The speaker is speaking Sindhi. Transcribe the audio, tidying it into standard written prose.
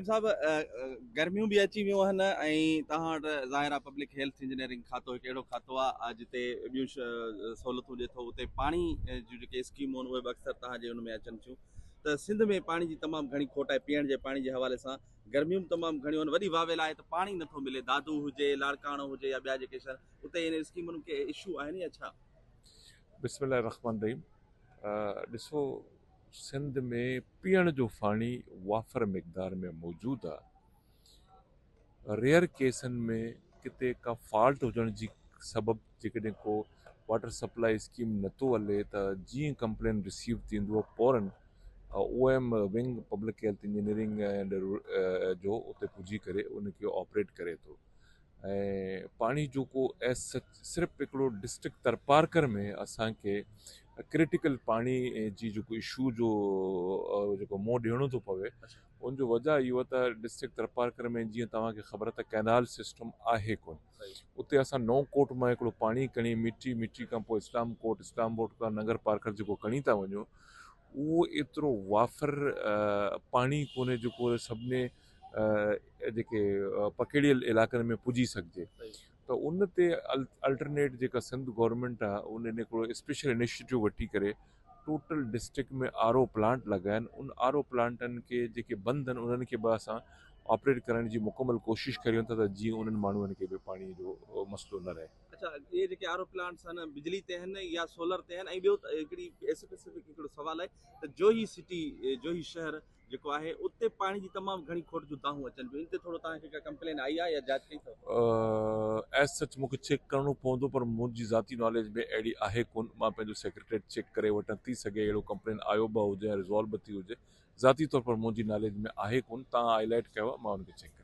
سليم صاحب گرميون به اچي ويون آهن ۽ توهان وٽ ظاهر آهي پبلڪ هيلٿ انجنيئرنگ کاتو هڪ اهڙو کاتو آهي جتي ٻيون سهولتون ڏي ٿو اتي پاڻي جون جيڪي اسڪيمون آهن اهي به اڪثر توهان جي ان ۾ اچن ٿيون ته سنڌ ۾ پاڻي جي تمام گهڻي کوٽ آهي پيئڻ جي پاڻي جي حوالي سان گرميون به تمام گهڻيون آهن وڏي واويلا آهي ته پاڻي نٿو ملي دادو هجي لاڙڪاڻو هجي يا ٻيا جيڪي شهر اتي ان اسڪيمن کي اشو آهن يا ڇا؟ بسم الله الرحمن الرحيم ڏسو سنڌ ۾ پيئڻ جو پاڻي وافر مقدار ۾ موجود آ ريئر ڪيسن ۾ ڪٿي ڪا فالٽ هجڻ جي سبب جيڪڏهن ڪو واٽر سپلائي اسڪيم نٿو هلي ته جيئن ڪمپلين رسيو ٿيندو آ فورن O M wing public health engineering and جو اتي پڄي ڪري ان کي آپريٽ ڪري ٿو ۽ پاڻي جو ڪو ايز سچ صرف هڪڙو ڊسٽرڪٽ ٿرپارڪر ۾ اسان کي ڪرٽيڪل پاڻي جي جيڪو اشو جو جيڪو منهن ڏيڻو ٿو پوي ان جو وجه اهو ته ڊسٽرڪٽ ٿرپارڪر ۾ جيئن توهان کي خبر ته ڪئنال سسٽم آهي ڪون اتي اسان نئون ڪوٽ مان هڪڙو پاڻي کڻي مٺي مٺي کان پوء اسلام ڪوٽ اسلام ڪوٽ کان ننگر پارڪر جيڪو کڻي ٿا وڃون اهو ايترو وافر پاڻي ڪونهي جيڪو سڀني جيڪي پکڙيل علائقن ۾ پڄي سگهجي ته ان تي الٽرنيٽ جيڪا سنڌ گورنمينٽ آهي ان هڪڙو اسپيشل انيشيٽو وٺي ڪري total district ۾ R O plant لڳايا آهن ان آر او پلانٽن کي جيڪي بند آهن انهن کي به اسان آپريٽ ڪرڻ جي مڪمل ڪوشش ڪريون ٿا ته جيئن انهن ماڻهن کي به پاڻي جو مسئلو نه رهي. اڇا اهي جيڪي آر او پلانٽس آهن بجلي تي آهن يا سولر تي آهن ۽ ٻيو هڪڙي اسپيسفڪ هڪڙو سوال آهي ته جوهي سٽي جوهي شهر جيڪو آهي اتي پاڻي جي تمام گهڻي کوٽ جون دانهون اچن پيون ان تي ٿورو توهان کي ڪا ڪمپلين آئي آهي يا جاچ ڪئي اٿو؟ ايز سچ مون کي چيڪ ڪرڻو پوندو پر منهنجي ذاتي ناليج ۾ اهڙي آهي ڪون مان پنهنجو سيڪريٽريٽ چيڪ ڪري وٺان ٿي سگهي اهڙو ڪمپلين آيو به هجي ۽ ريزالو به ٿي هجي ذاتي طور پر منهنجي ناليج ۾ آهي ڪون توهان هائي لائيٽ ڪيو آهي مان ان کي چيڪ ڪريان.